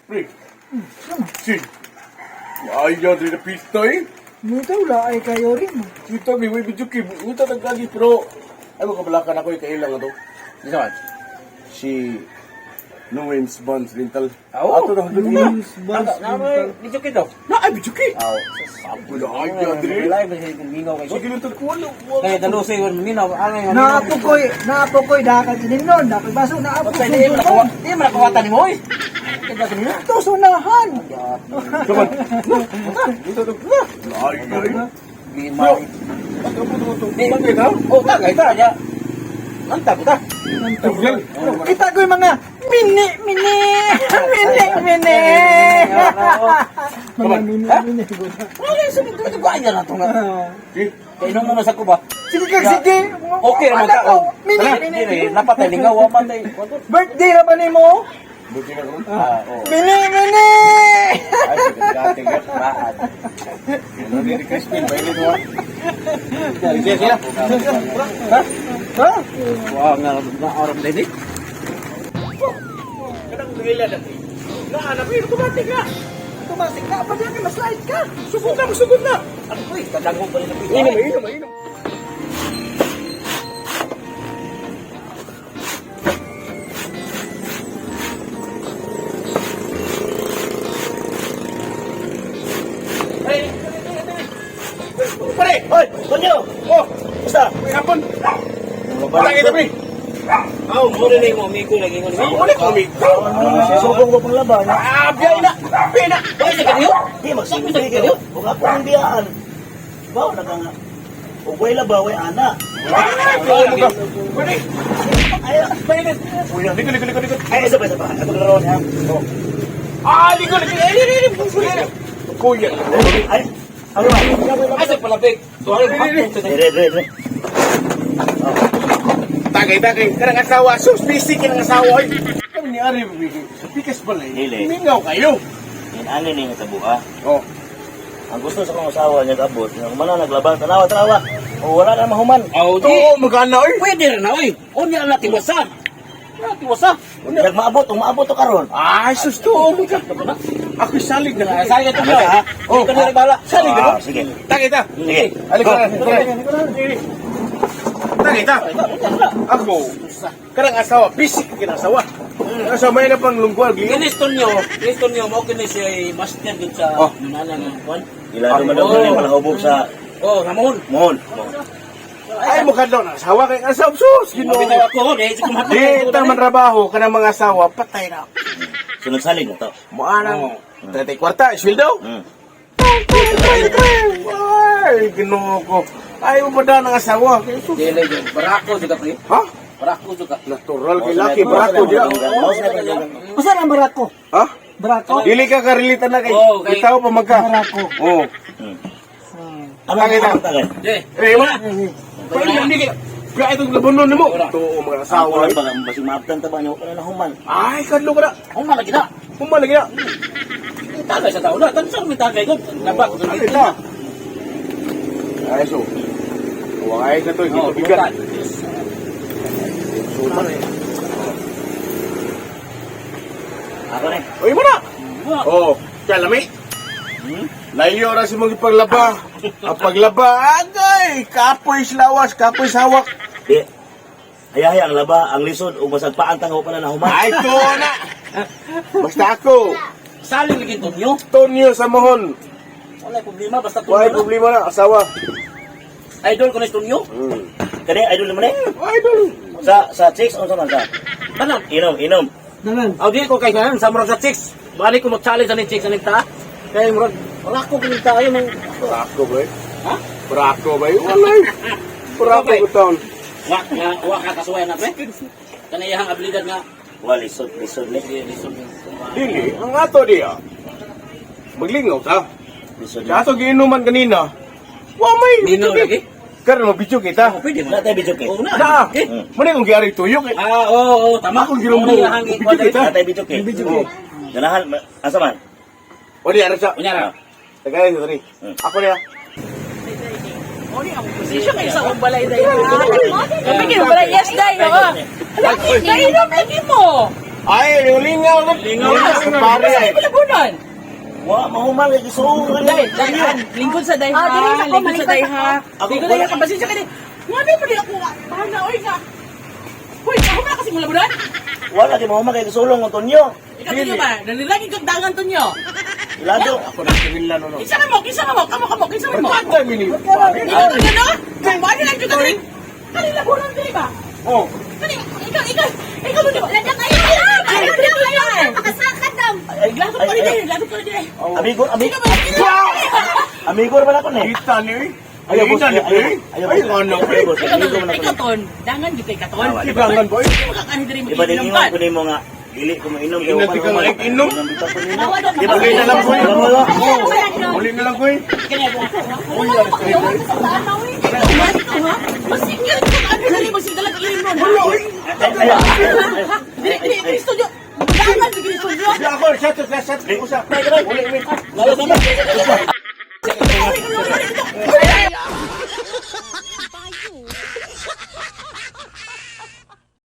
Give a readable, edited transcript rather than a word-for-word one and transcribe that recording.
Pre. Si. Ay, yan rin na pista eh. Nito, wala ay kayo rin. Kita, may may video kay. Uta tagkagi, pero ay, makabalakan ako eh, kailang ato. Di naman. Si Noem's Bonds Rental. Oo. Ato na, Noem's Bonds Rental. Video kito. Na, ay, video kay. Aw. Ako na, ay, yan rin. Live kasi kung minaw kay. Sige, nito ko, wala. Kaya dalusay wan minaw angay. Naapo ko'y dakal inin nun, dakal baso, naapo Patay di mo nakuha. Di mo nakuwatan nimo oy. Kaya sa nila. Ito, sunahan. Come on. Dito, dito. Ay, ay. Di ma. Ato, ato, ato. Di. Tagay ta? Oh, tagay ta ya. Mantap ta. Tagal. Kita ko'y mga mini, mini, mini, mini. Mga mini, mini. Wala sa mga ko ay na to nga. Eh, Kay nung mo sa ko ba? Sige kag, sige. Okay ra man Wala ka. ko, Mini, mini. Dili, napatay lingaw wa patay. Birthday na ba ni mo? buti na ron. Ah, oh. Mini, mini. Ay, sige, dati raat. Ano ni Crispin, bailin mo. Sige, sige. Ha? Ha? Wa nga na oram dili. Kanang ngila na. Na, na, pero automatic na. Tumasik na, pa diyan ka, maslide ka. Sugod na, sugod na. Ano ko eh, kadangog pa rin ang Inom, inom, inom. Pare! Hoy, Tonyo! Oh! Basta! May hapon! Wala kita, pre! Aw, mo rin mo amigo lagi mo. Wala ko, amigo! Subong ko pang laban. Ah, biyay na! Biyay na! Ay, sa kanyo? Di, magsimple kayo. Huwag ako ng biyaan. Bawa na ka nga. Ugway laba, way ana. Ah, tuo mo ka! Pwede! Ay, Pwede! Uy, ligo, ligo, ligo, ligo! ay, isa pa, isa pa. Ako laro niya. Ah, ligo, ligo! Eh, ligo, ligo, ligo! Kuya! Ay, ano ba? Ay, sa palabig. Tuwang Dire, dire, dire. Tagay, tagay! Kanang asawa! Sus, busy ka ng asawa! Oy! Kami ni Ari, sa pikas balay, Dili. mingaw kayo! Yan, ano ni nga tabuha. Oh, Ang gusto sa kong asawa niya abot, nga kumana naglaba, tanawa, tanawa. O wala na mahuman. Aw, di. tuo, magana, oy! Pwede rin na, oy. Unya na tiwasa. Na tiwasa. Nagmaabot, umaabot to karon. Ay, sus, tuo, mo ka! Ako'y salig na. Sali ka to, ha? Oh, Ikaw na bala. Salig na. Ah, sige. Tagay ta! Sige. Alika na, Tagay ta! Ako, kanang asawa, busy ka kinang asawa. Ang asawa, may na pang lungguan. Kinis tonyo, mo kini siya master dun sa Oh. nana nga kwan. Ila dumadong Oh. na malahubog sa Oh, Ramon. mohon. Ay, mukha daw ng asawa kay asawa. Sus, ginoo. Mabitaw ako, di ko Di ta man trabaho kanang mga asawa, patay na. So nagsalig na to. Muanang, 30 kwarta, iswildo. Ay, ginoo ko. Ay, mo pa ng asawa. Kay sus. Dili jud, barako jud ka pre. Ha? Barako jud ka. Natural kay laki, brako diya. Usa ang barako? Ha? Barako? Dili ka karelita na kay Oh, kay- itaw pa magka. Barako. Oh. Ano Tagay ta. ang tagay? Di. Eh, wala. Pwede lang di kay. Kaya itong labanon nimo. Tuo mga asawa. Asawa ba basig maabtan ta ba niyo kana human. Ay, kadlo ka na. Ang malaki na. Pumalagi na. Tagay sa tao na. Tansa mi tagay ko. Nabak. Ay, ta. Ay, so. Huwag ka to, Oh, gitubigan. Ako ni. Uy, mo na. Oh, kalami. Layo ra si mong ipaglaba. Ang paglaba, agay, kapoy sa lawas, kapoy sa hawak. Di. Hayahay ang laba, ang lisod ug basag paan tangaw pa na nahuman. Ay, to na. Basta ako, Saling lagi tonyo. Tonyo sa mohon. Wala problema basta tonyo. Wala na. problema na, asawa. Idol ko na si tonyo. Kani idol mo ni. Idol. Sa chicks unsa man sa? Tanan. Inom, inom. Dalan. Aw di ko kay kanan sa murag sa chicks. Bali ko mag-challenge ani chicks aning ta. Kay murag wala ko kung tayo nang Brako ba eh? Ha? Brako ba eh? Wala eh. Brako Okay. ko taon. Wa nga wa ka kasuway na pre. Kanayahang abilidad nga Wa lisod, lisod ni. di lisod. Dili, ang ato diya. Maglingaw ta. Lisod ni. Sa ato giinuman kanina. Wa may Minaw video lagi. Karon mabidyo kita. Oh, pwede Wala man. tayo video kay. Oo na. Na. Okay. Muna kung giari tuyok eh. Ah, oo, oo, tama. Akong girumbo. Muna iyahang Video kita. Wala tayo video kay. Video kay. Ganahan asa man? O di ara sa. Unya ra. Tagay sa diri. Ako niya. Siya kay sa akong balay dai. Kami balay, yes, day, oo. Lagi, nainom lagi mo. Ay, lingaw na. Lingaw. Pare ay. Ay, labunan. Wa mahuman kay gisuong ka Dai, dai, lingkod sa dai ha. Ah, dili sa ko, Lingkod sa malingkod dai sa ha. Ako, Lingkod dai wala. ha, kabasensya ka di. Nga pa di ako nga. Bahala oy nga. Hoy, ako na kasi mula bulan. Wala kay mahuman kay gisulong ang tunyo. Ikaw tunyo ba? Nalilagi kang dangan tunyo. Ilado. Ako na sinila no no. Kinsa man mo, kinsa man mo, kamo kamo, kinsa man mo. Barkada mi ni. Pare. Ikaw tunyo no? Wala lang jud ka diri. Kani labunan diri ba? Oh. Kani ikaw ikaw ikaw tunyo. Lagyan kayo. Ay, diri tunyo. Makasakad daw. Ay, Lasok ko ay, diri, ay, lasok ko diri. Amigo, amigo. Ikaw ba? Amigo ra ko ni. Kita ni. Ayaw, Ay, boss, ina ni. ayaw, ayaw, Ay, ano ayaw, boss. Ikaw Amigo man ako ikaw ni. ton, dangan jud kay katon. Kibangan boy. Ikaw ka diri Di ba magiinom dingingon ka. ko nimo nga dili ko mainom kay Ina, uban di ka human. nag-inom. Inom bitaw ko nimo. Mawa daw, Di ba Uli na lang, boy. Wala. Uli na lang boy. Wala pa kayo. Sa saan na, uy. Masingil ka ano dali magsigdala ka inom nun. Wala oy. Ay, ay, ay, ay. Dili dili dili studio. Dangan jud dili studio. Di ako shot shot shot. Usa. Uli uli. Lalo sama. Ay, ay, ay, ay, ay.